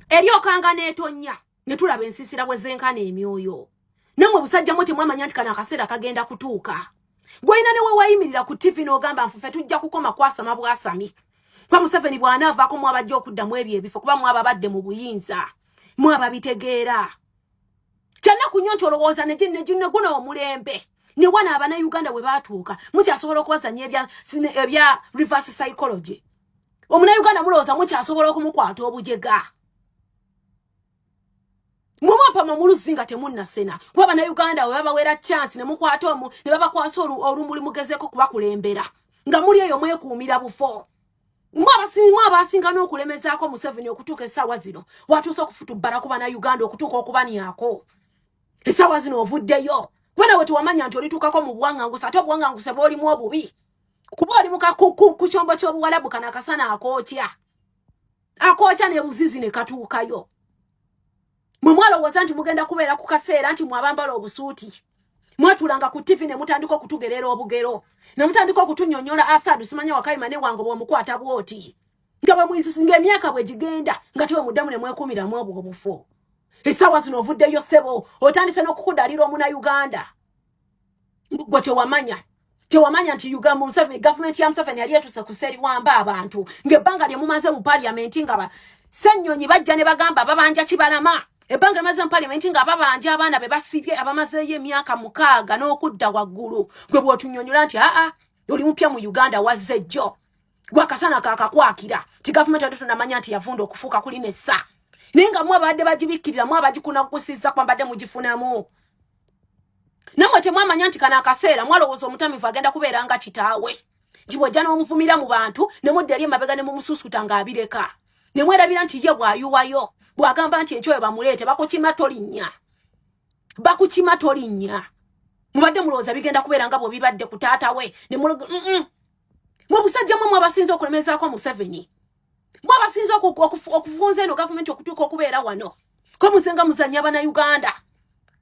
Eryokanga n'etonnya ne tulaba ensiisira bwe zenkana emyoyo. Nammwe busajja mwe temwamanya nti kano akaseera kagenda kutuuka. Gwolina ne wewayimirira ku tv n'ogamba nfufe tujja kukoma kwasama bwasami, kuba Museveni bw'anaavaako mwabajja okuddamu ebyo ebifo, kuba mwababadde mu buyinza, mwababitegeera. Kyannaku nnyo nti olowooza neguno omulembe ne wana Abannayuganda bwe baatuuka mukyasobola okubazanya ebya reverse psychology. Omunnayuganda mulowooza mukyasobola okumukwata obujega. Mwe mwapama mu luzzi nga temunnasena, kuba Bannayuganda bwe babawera chance ne mukwata omu ne babakwasa olumuli mugezeeko kubakulembera nga muli eyo mwekuumira bufo. Mwe abasinga n'okulemezaako Museveni okutuuka essaawa zino watuuse okufutubbala ku Bannayuganda, okutuuka okubanyako essaawa zino ovuddeyo, kuba nawe tewamanya nti olituukako mu buwaŋŋanguse, ate obuwaŋŋanguse bw'olimu obubi, kuba oli ku kyombo ky'obuwalabu. Kano akasana akookya akookya ne buzizi ne katuukayo. Mwe mwalowooza nti mugenda kubeera ku kaseera nti mwabambala obusuuti, mwatulanga ku TV ne mutandika okutugerera obugero ne mutandika okutunyonyola Asadu simanya Wakayima ne wange bw'omukwata bw'oti nga bwe muyisi ng'emyaka bwe gigenda nga tiwe muddamu ne mwekuumiramu obwo obufo. Essaawa zino ovuddeyo ssebo, otandise n'okukudalira Omunayuganda. Gwe tewamanya, tewamanya nti Uganda Museveni, gavumenti ya Museveni yali etuse ku seriwamba abantu ng'ebbanga lye mumaze mu paliamenti nga ba Ssennyonyi bajja ne bagamba babanja Kibalama, ebbanga limaze mu paliamenti nga babanja abaana be basibye abamazeeyo emyaka 6 n'okudda waggulu. Gwe bw'otunyonyola nti aa oli mupya mu Uganda, wazze jjo, gwakasana kakakwakira ti gavumenti ate tonamanya nti yavunda okufuuka kuli nessa, naye nga mwe abadde bagibikkirira, mwe abagikunagusiza kuba mbadde mugifunamu. Nammwe temwamanya nti kano akaseera mwalowooza omutamivu agenda kubeera nga kitaawe, nti bw'ojja n'omuvumira mu bantu ne mudda eri emabega ne mumususuta ng'abireka, ne mwerabira nti ye bw'ayuwayo bw'agamba nti enkyoyo bamuleete bakukima tolinnya, bakukima tolinnya. Mubadde mulowooza bigenda kubeera nga bwe bibadde ku taata we ne mwe busajja mwe mwabasinza okulemezaako Museveni, mwe abasinza okuvunza eno gavumenti okutuuka okubeera wano, ko muze nga muzannya Bannayuganda,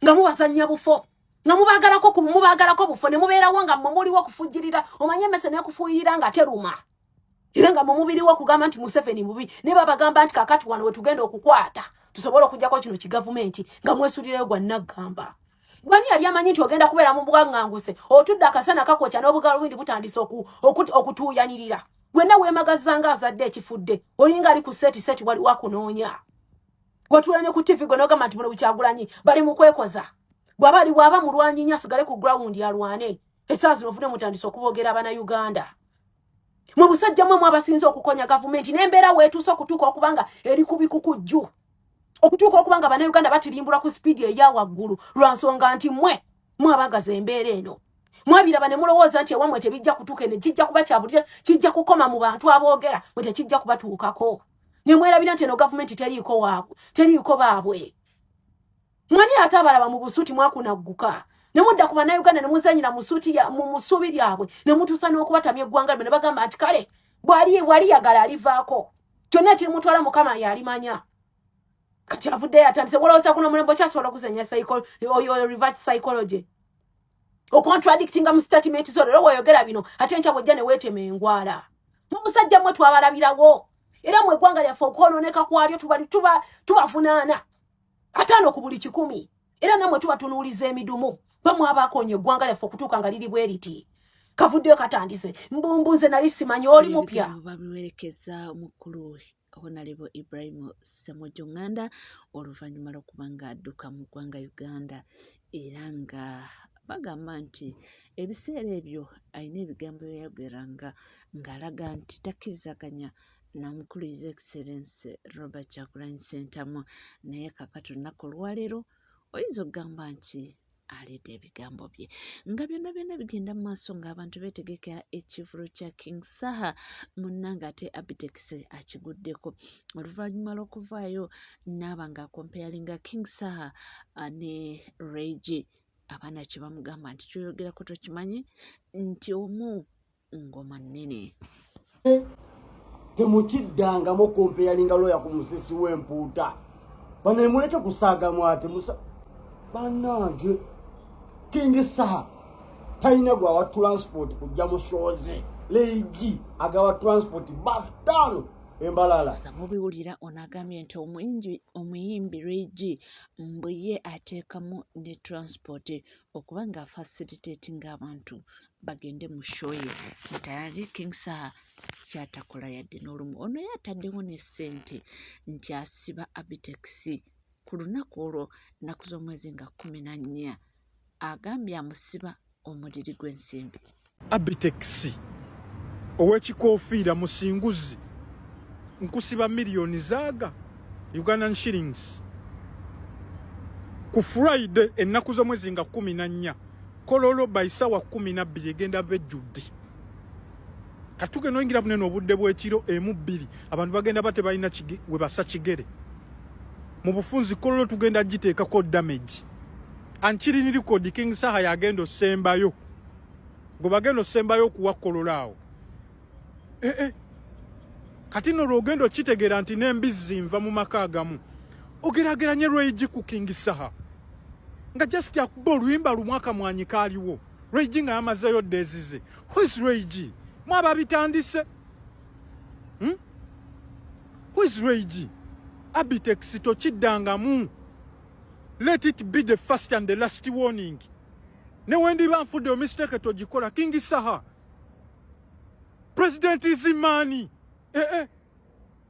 nga mubazannya bufo, nga mubagalako bufo ne mubeerawo nga mmwe muliwo okufujjirira. Omanye emmese nekufuuyirira nga teruma, era nga mwe mubiriwo okugamba nti Museveni mubi, naye babagamba nti kakati wano wetugenda okukwata tusobole okugjako kino kigavumenti, nga mwesulireyo gwa naggamba. Gwani yali amanyi nti ogenda kubeera mu bwaŋŋanguse, otudde akasana kakwokya n'obugalubindi butandise okutuuyanirira, gwenna weemagazza nga azadde ekifudde, olinga ali ku seti seti, waliwo akunoonya. Watula ne ku TV gwe n'ogamba nti buno bukyagulanyi bali mu kwekoza, bw'aba ali bw'aba mulwanyi nnyo asigale ku ground alwane. Essaawa zino ovudde mutandise okuboogera Abannayuganda. Mwe busajja mwe mwabasinze okukonya gavumenti n'embeera weetuuse okutuuka okuba nga eri ku bikukujju, okutuuka okuba nga Bannayuganda batirimbulwa ku sipiidi eya waggulu, lwa nsonga nti mmwe mwabagaza embeera eno. Mwabiraba ne mulowooza nti ewammwe tebijja kutuuka, eno kijja kuba kya bulijjo, kijja kukoma mu bantu aboogera, mwe tekijja kubatuukako, ne mwerabira nti eno gavumenti teriiko waabwe, teriiko baabwe. Mwani ate abalaba mu busuuti mwakunagguka ne mudda ku Bannayuganda ne muzanyira mu suuti mu ssuubi lyabwe ne mutuusa n'okubatamya eggwanga lye, ne bagamba nti kale bwali bwali yagala alivaako kyonna ekirimutwala Mukama yalimanya. Kati avuddeyo atandise walowooza guno omulembe okyasobola okuzanya oyo reverse psychology, ocontradictinga mu statement zo. Leero weoyogera bino, ate enkya bwojja ne weetema engwala. Mu busajja mmwe twabalabirawo, era mu eggwanga lyaffe okwonooneka kwalyo tubavunaana 50 ku buli 100, era nammwe tubatunuuliza emidumu bamwabaakoonya eggwanga lyaffe okutuuka nga liri bwe riti. Kavuddeyo katandise mbumbu nze nali simanyi oli mupya. Ebigambo babiwerekeza omukulu Honorable Ibrahim Ssemujju Nganda oluvannyuma lw'okuba ng'adduka mu ggwanga Uganda, era nga bagamba nti ebiseera ebyo alina ebigambo bye yayogeranga ng'alaga nti takkirizaganya na mukulu His Excellency Robert Kyagulanyi Ssentamu, naye kaakati olunaku olwaleero oyinza okugamba nti aleeta ebigambo bye nga byonna byonna bigenda mu maaso ng'abantu beetegekera ekivvulu kya King Saha. Munnange, ate Abitex akiguddeko oluvannyuma lw'okuvaayo n'aba ng'akompeyalinga King Saha ne Regi. Abaana kye bamugamba nti kyoyogerako tokimanyi nti omu ngoma nnene. Temukiddangamu okompeyalinga looya ku musisi w'empuuta. Bano muleke kusaagamu ate musa bannange. King Saha talina gwawa transport kujja mu show ze. Leigi agaba transport bus 5. Embalala. Mubiwulira ono agambye nti omuyimbi Ray G mbu ye ateekamu ne transport okuba nga facilitating abantu bagende mu show ye, nti ali King Saha kyatakola yadde n'olumu. Ono ye ataddewo ne ssente nti asiba Abitex ku lunaku olwo nnaku z'omwezi nga 14, agambye amusiba omuliri gw'ensimbi. Abitex ow'ekikoofiira musinguzi, nkusiba miliyoni zaaga Ugandan shillings ku Friday ennaku z'omwezi nga 14, Kololo by sawa 12 egenda bejjudde. Katugenda oyingira bunene obudde bw'ekiro emu bbiri, abantu bagenda ba tebalina we basa kigere. Mu bufunzi Kololo tugenda giteekako damage ankirini record. King Saha yagenda osembayo gwe bagenda osembayo okuwa Kololo awo. Eh, eh. Kati nno lwogenda okitegeera nti n'embizzi nva mu maka agamu. Ogerageranye Ray G ku King Saha nga just akuba oluyimba lumu akamwanyi kaaliwo. Ray G nga yamazeeyo ddeezize. Who is Ray G? Mwaba bitandise, Who is Ray G? Abitex, tokiddangamu. Let it be the first and the last warning. Ne wendiba nfudde, omistake togikola. King Saha, president izimani, eh, eh.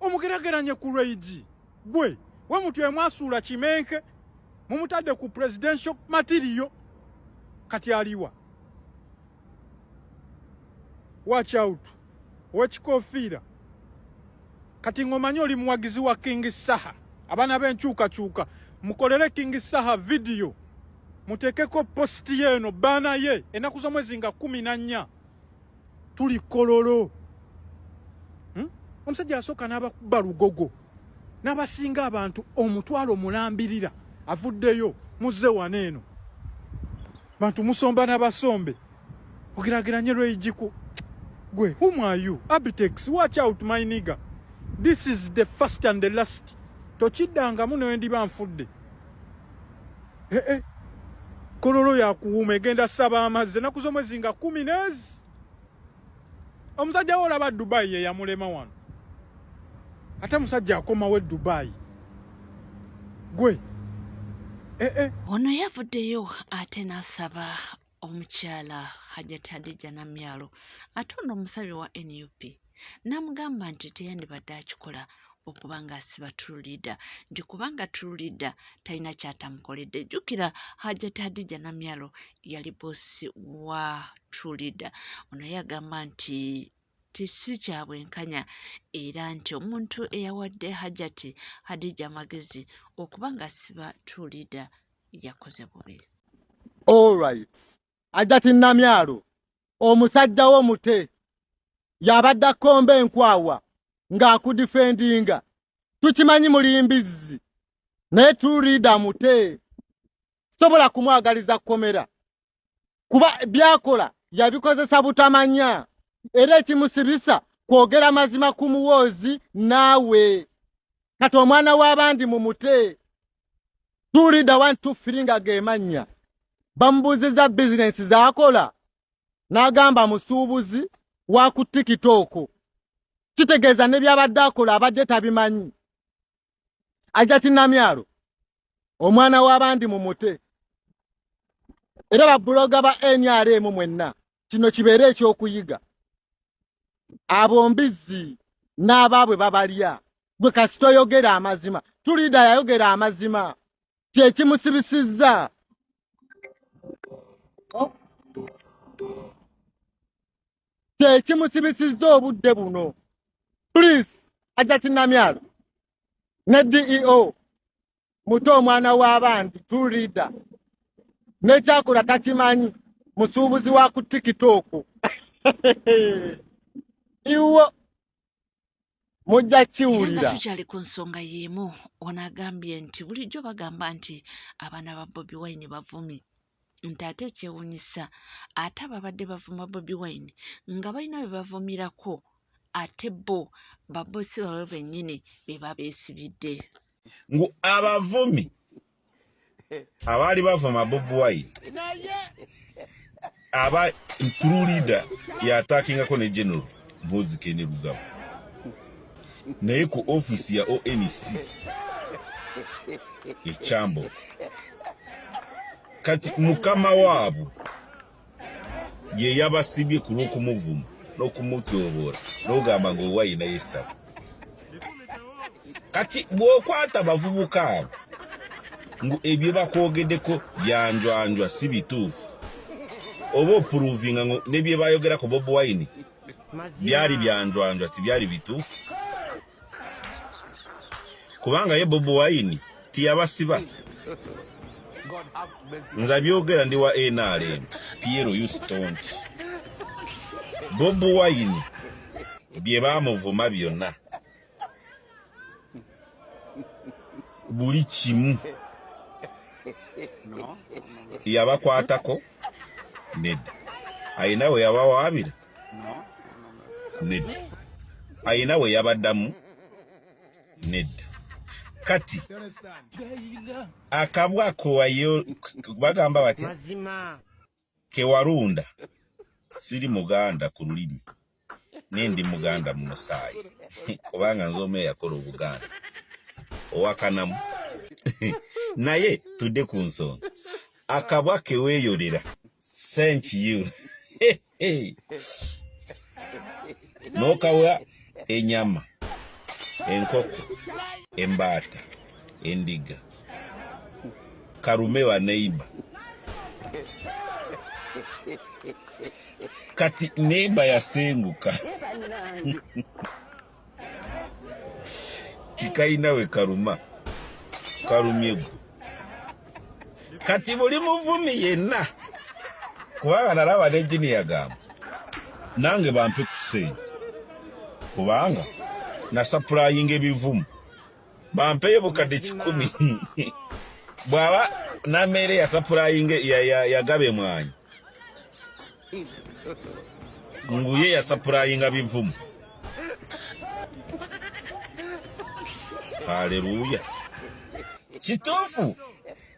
Omugerageranye ku Ray G? Gwe we mutyo emwasuula kimenke, mumutadde ku presidential material, kati aliwa? Watch out, owekikofiira. Kati ng'omanyi oli muwagizi wa King Saha, abaana b'enkyukakyuka mukolere King Saha video, muteekeko post ye eno, baana ye ennaku z'omwezi nga 14 tuli Kololo, Omusajja asooka n'abakuba lugogo n'abasinga abantu omutwalo mulambirira, avuddeyo muzze wano eno bantu musomba n'abasombe. Ogerageranye Ray G ku gwe? Whom are you? Abitex, watch out my nigga, this is the first and the last. Tokiddangamu newendiba nfudde. Eh, eh. Kololo yakuwuma egenda saba amazzi ennaku z'omwezi nga kumi nezi. Omusajja we olaba Dubai ye yamulema wano, ate musajja akomawo e Dubai gwe, eh, eh. Ono yavuddeyo ate n'asaba omukyala Hajat Hadija Namyalo, ate ono omusabi wa NUP, n'amugamba nti teyandibadde akikola okuba nga asiba True Leader, nti kubanga True Leader talina kyatamukoledde. Jjukira Hajat Hadija Namyalo yali boss wa True Leader. Ono yagamba nti si kya bwenkanya era nti omuntu eyawadde Hajati Hadija amagezi okuba nga asiba True Leader yakoze bubi. Alright, Hajati Namyalo, omusajja wo mute yabadde akkomba enkwawa ng'akudifendinga. Tukimanyi muli mbizzi, naye True Leader mute, sobola kumwagaliza kkomera kuba byakola yabikozesa butamanya, era ekimusibisa kwogera mazima ku muwoozi. Naawe kati omwana w'abandi mumute. True Leader 1 2 3 nga gemannya. Bamubuuziza bizinensi z'akola n'agamba musuubuzi wa ku TikTok. Kitegeeza ne byabadde akola abadde tabimanyi. Hajati Namyalo, omwana w'abandi mumute. Era babuloga ba NRM mwenna, kino kibeere ekyokuyiga. Abo mbizzi n'abaabwe babalya. Gwe kasita oyogera amazima. True Leader yayogera amazima, kyekimusibisizza. Oh. Kyekimusibisizza obudde buno. Please, Hajati Namyalo ne deo muto, omwana w'abandi True Leader nekyakola takimanyi, musuubuzi wa ku TikTok. Iwo mujja Era nga kiwulira. Tukyali ku nsonga y'emu, ono agambye nti bulijjo bagamba nti abaana ba Bobi Wine bavumi, nti ate ekyewuunyisa ate ababadde bavuma Bobi Wine nga balina be bavumirako, ate bo babosi baabwe bennyini be babeesibidde. Ngu abavumi abaali bavuma Bobi Wine aba True Leader yatakingako ne General Muhoozi Kainerugaba. Naye ku ofiisi ya ONC ekyambo kati mukama waabwe ye yabasibye ku lw'okumuvuma n'okumutyoboola n'ogamba nga owa yinayo essabo. Kati bw'okwata abavubuka abo ngu ebyo bakwogeddeko byanjwanjwa si bituufu, oba opuruvinga ngu ne bye bayogera ku Bobi Wine byali byanjwanjwa tibyali bituufu, kubanga ye Bobi Wine tiyabasiba. Nze abyogera ndi wa NRM, Piero Ustonti. Bobi Wine bye baamuvuma byonna buli kimu yabakwatako nedda, ayina we yabawaabira nedda, ayina we yabaddamu nedda. Kati akabwa kowayo bagamba bati kewalunda, siri muganda ku lulimi naye ndi muganda mu musaayi, kubanga nze omu eyakola obuganda owakanamu. Naye tudde ku nsonga, akabwa keweeyolera, thank you, n'okawa enyama, enkoko, embaata, endiga, karume baneiba. Kati neiba yasenguka tikayina we karuma karumye gwe. Kati buli muvumi yenna, kubanga nalaba ne jini yagamba nange bampe ku ssente kubanga nasapulayinga ebivumu, bampeyo bukadde 100. Bw'aba namere yasapulayinga yagaba emwanyi nguye yasapulayinga bivumu. Haleluya, kituufu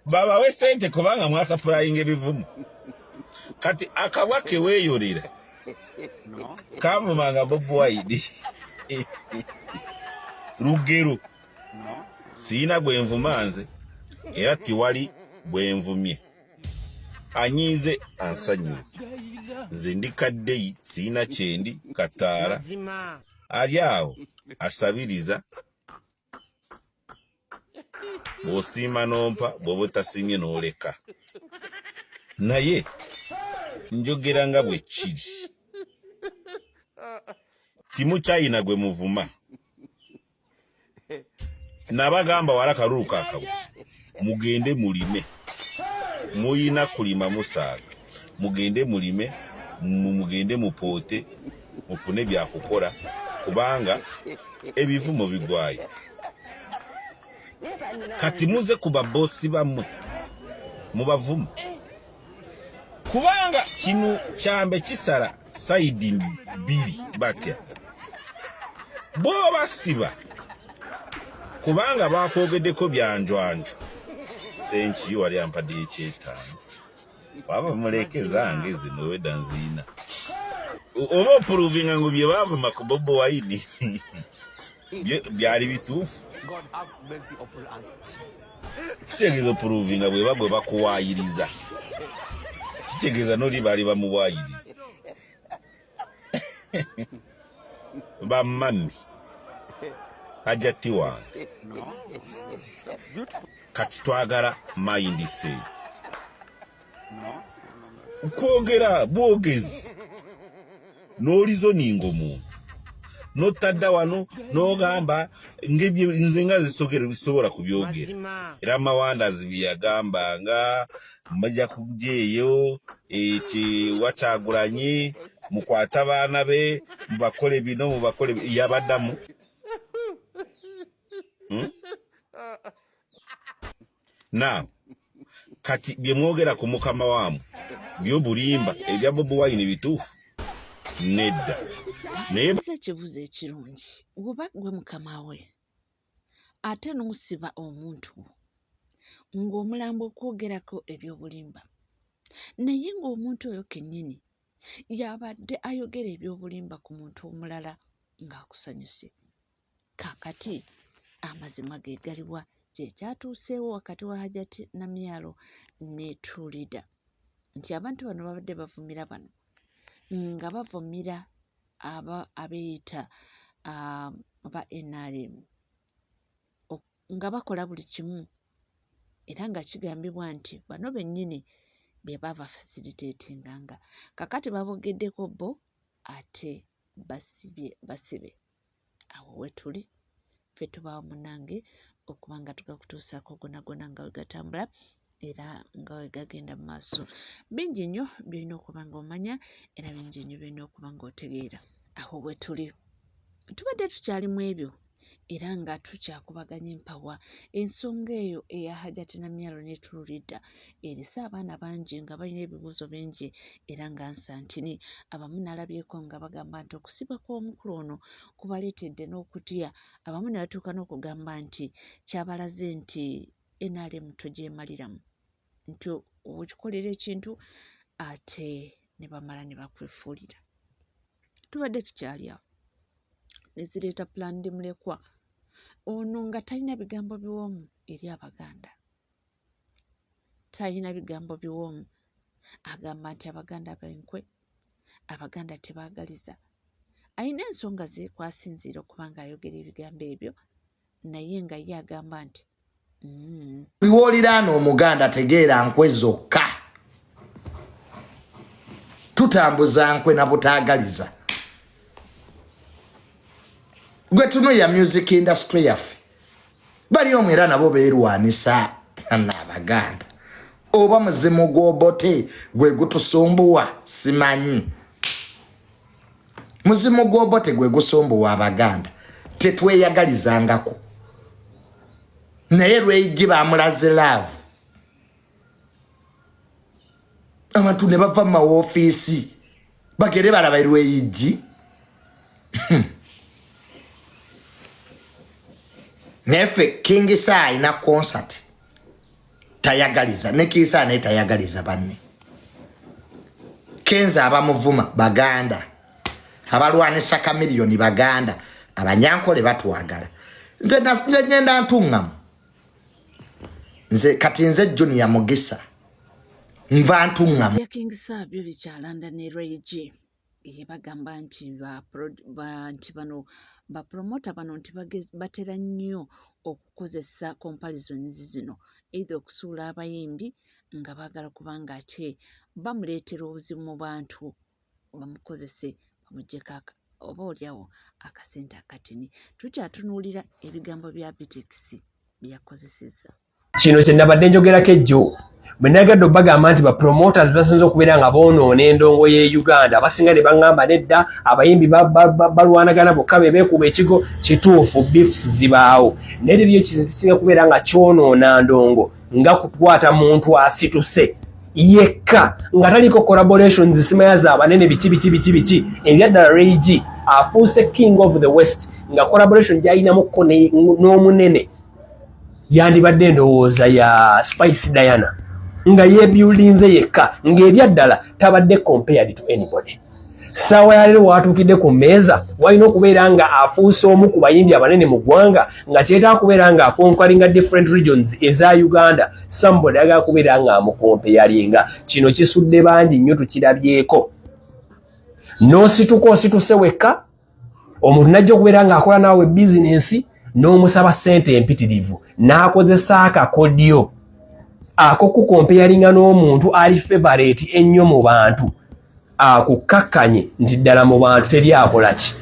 babawe sente kubanga mwasapulayinga ebivumu. Kati akabwa keweeyolera kavumanga Bobi Wine lugero, siina gwe nvuma nze era tiwali bwenvumye, anyiize ansanyuwe. Nze ndi kaddeyi, siina kyendi kataala ali awo asabiriza. Bw'osiima n'ompa, bw'oba otasiimye n'oleka, naye njogera nga bwe kiri. Timukyayina gwe muvuma. Nabagamba wala kalulu kakabwe, mugende mulime, muyina kulima musaaga, mugende mulime, mugende mupoote, mufune byakukola kubanga ebivumo bigwayo. Kati muze ku babosi bammwe mubavumu, kubanga kino kyambe kisala sayidi bbiri. Batya bw'obasiba kubanga bakwogeddeko byanjwanju. Senki wali ampadde ekyetaano, waba muleke zange zino wedda nziina, oba opuruvinga ngu bye baavuma ku Bobi Wine byali bituufu. Kitegeeza opuruvinga bweba gwe bakuwaayiriza, kitegeeza noli baali bamuwaayiriza. Bamami hajati wange, kati twagala mindset, kwogera bwogezi n'olizoninga omuntu notadda wano n'ogamba ngebye nze nga zisogera bisobola kubyogera. Era Mawandazi bye yagambanga, bajja kujja eyo eki wakyagulanye mukwate abaana be mubakole bino mubakole yabaddamu. Now kati bye mwogera ku mukama waamwe byobulimba, ebya Bobi Wine bituufu nedda, naye Buuza ekibuuzo ekirungi, woba gwe mukama we ate n'osiba omuntu wo ng'omulamba okwogerako ebyobulimba, naye ng'omuntu oyo kennyini y'abadde ayogera ebyobulimba ku muntu omulala ng'akusanyuse. Kaakati amazima ge galiwa? Kye kyatuuseewo wakati wa Hajati Namyalo ne True Leader nti abantu bano babadde bavumira bano nga bavumira aba abeeyita aba NRM nga bakola buli kimu era nga kigambibwa nti bano bennyini be baabafacilitatinganga. Kaakati babogeddeko bo ate basibye basibe. Awo wetuli ffe tubaawo munange okuba nga tugakutuusaako gonagona nga wegatambula era nga wegagenda mu maaso. Bingi nnyo byolina okuba nga omanya era bingi nnyo byolina okuba nga otegeera. Awo wetuli tubadde tukyali mu ebyo era nga tukyakubaganya empawa. Ensonga eyo eya Hajati Namyalo ne True Leader erese abaana bangi nga balina ebibuuzo bingi era nga nsantini. Abamu nalabyeko nga bagamba nti okusibwa kw'omukulu ono kubaleetedde n'okutya. Abamu ne batuuka n'okugamba nti kyabalaze nti NRM togyemaliramu, nti okikolera ekintu ate ne bamala ne bakwefuulira. Tubadde tukyali awo ne zireeta Plan Mulekwa ono nga talina bigambo biwoomu eri Abaganda, talina bigambo biwoomu. Agamba nti Abaganda benkwe, Abaganda tebaagaliza. Alina ensonga ze kw'asinziira okuba ng'ayogera ebigambo ebyo naye nga ye agamba nti Buli w'oliraana Omuganda tegeera nkwe zokka. Tutambuza nkwe na butaagaliza. Gwe tuno ya music industry yaffe bali omwo era nabo beerwanisa n'Abaganda. Oba muzimu gw'obote gwe gutusumbuwa simanyi. Muzimu gw'obote gwe gusumbuwa Abaganda, tetweyagalizangako. Naye Lweyigi bamulaze love, abantu ne bava mu mawoofiisi bagere balaba Lweyigi. Naye ffe King Saha alina concert tayagaliza, ne King Saha naye tayagaliza banne. Kenza abamuvuma Baganda, abalwanisa Kamiliyoni Baganda, Abanyankole batwagala. Nze ngenda ntuŋŋamu. Nze kati nze Junior Mugisa nva ntuŋŋamu. Bya King Saha byo bikyalanda ne Ray G. Bagamba nti nti bano ba promoter bano nti batera nnyo okukozesa comparisons zino either okusuula abayimbi nga baagala kubanga ate bamuleetera obuzibu mu bantu bamukozese bamuggyeko oba oliawo akasente akatini. Tukyatunuulira ebigambo bya Bitex bye yakozesezza. Kino kye nabadde njogerako ejjo bwe nagadde obagamba nti ba promoters basinze okubeera nga boonoona endongo y'e Uganda, abasinga ne baŋŋamba nedda, abayimbi balwanagana bokka be beekuba ekigo. Kituufu, beefs zibaawo, naye teriyo kizibu kisinga kubeera nga kyonoona ndongo nga kukwata muntu asituse yekka nga taliko collaborations simaya za banene biki biki biki biki. Ebyaddala Ray G afuuse king of the west nga collaboration gy'ayinamukko n'omunene yandibadde endowooza ya Spice Diana, nga yeebuildinze yekka, ng'ebyaddala tabadde compared to anybody. Ssaawa ya leero watuukidde ku mmeeza walina okubeera nga afuuse omu ku bayimbi abanene mu ggwanga, nga kyetaaga kubeera nga aconqueringa different regions eza Uganda. Somebody ayagala kubeera nga amucomparinga. Kino kisudde bangi nnyo, tukirabyeko. N'osituka osituse wekka, omuntu najja okubeera ng'akola naawe bizinensi n'omusaba ssente empitirivu, n'akozesa akakodyo akokucomparinga n'omuntu ali favorite ennyo mu bantu, akukkakkanye nti ddala mu bantu teri akola ki,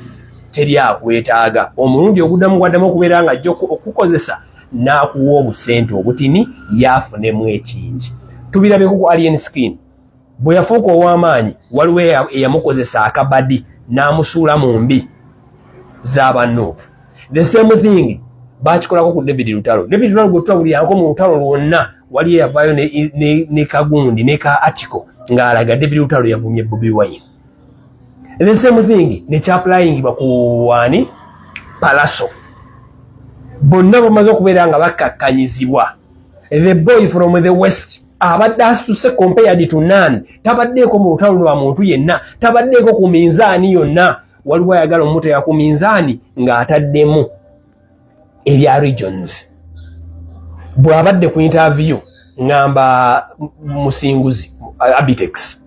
teri akwetaaga. Omulundi oguddamu gwaddamu okubeera nga ajja okukozesa n'akuwa obusente obutini yaafunemu ekingi. Tubirabyeko ku Alien Skin bwe yafuuka ow'amaanyi, waliwo eyamukozesa akabadi n'amusuula mu mbi z'abanuupu. The same thing bakikolako ku David Lutalo. David Lutalo gwe tutawulirako mu lutalo lwonna, wali eyavaayo ne kagundi ne ka article ng'alaga David Lutalo yavumye Bobi Wine. The same thing nekyapplyingibwa ku wani Palaso. Bonna bamaze okubeera nga bakkakkanyizibwa. The boy from the west abadde asituse compared to none, tabaddeeko mu lutalo lwa muntu yenna, tabaddeeko ku minzaani yonna. Waliwo ayagala omuteeka ku minzaani ng'ataddemu. Erya regions bw'abadde ku interview, ngamba Musinguzi Abitex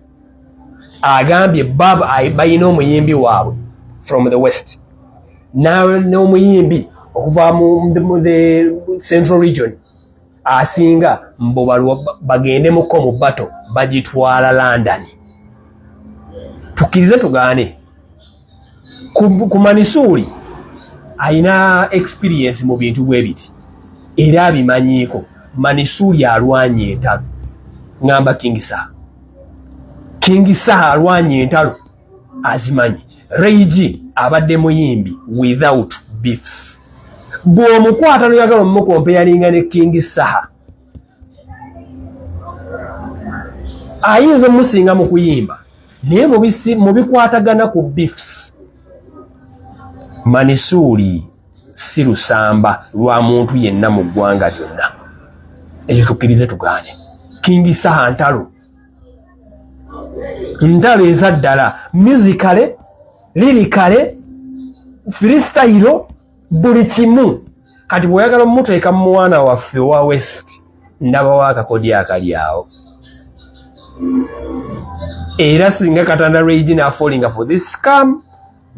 agambye balina omuyimbi waabwe from the west n'omuyimbi okuva mu the central region asinga mbo bagende muko mu battle bagitwala London. Tukkirize tugaane, ku Manisuuli alina experience mu bintu bwe biti era abimanyiiko. Manisuuli alwanye entalo, ŋŋamba King Saha. King Saha alwanye entalo azimanyi. Ray G abadde muyimbi without beefs. Bw'omukwata noyagala omukompeyalinga ne King Saha, ayinza omusinga mu kuyimba, naye mu bikwatagana ku beefs, Manisuuli si lusamba lwa muntu yenna mu ggwanga lyonna. Ekyo tukkirize tugaane, King Saha ntalo, ntalo eza ddala, musically, lyrically, freestyle, buli kimu. Kati bw'oyagala omuteeka mu mwana waffe owa west, ndabawo akakodi akali awo. Era singa Katanda Ray G n'afallinga for this scam,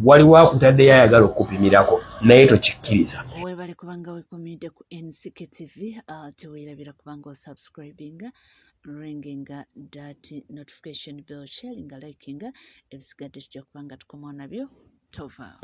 waliwo akutaddeyo ayagala okukupimirako, naye tokikkiriza. Webale kubanga wekumidde ku NCK TV. Teweerabira kubanga osubscribinga, ringinga that notification bell, sharinga, likinga. Ebisigadde tujja kubanga tukomawo nabyo. Tovaawo.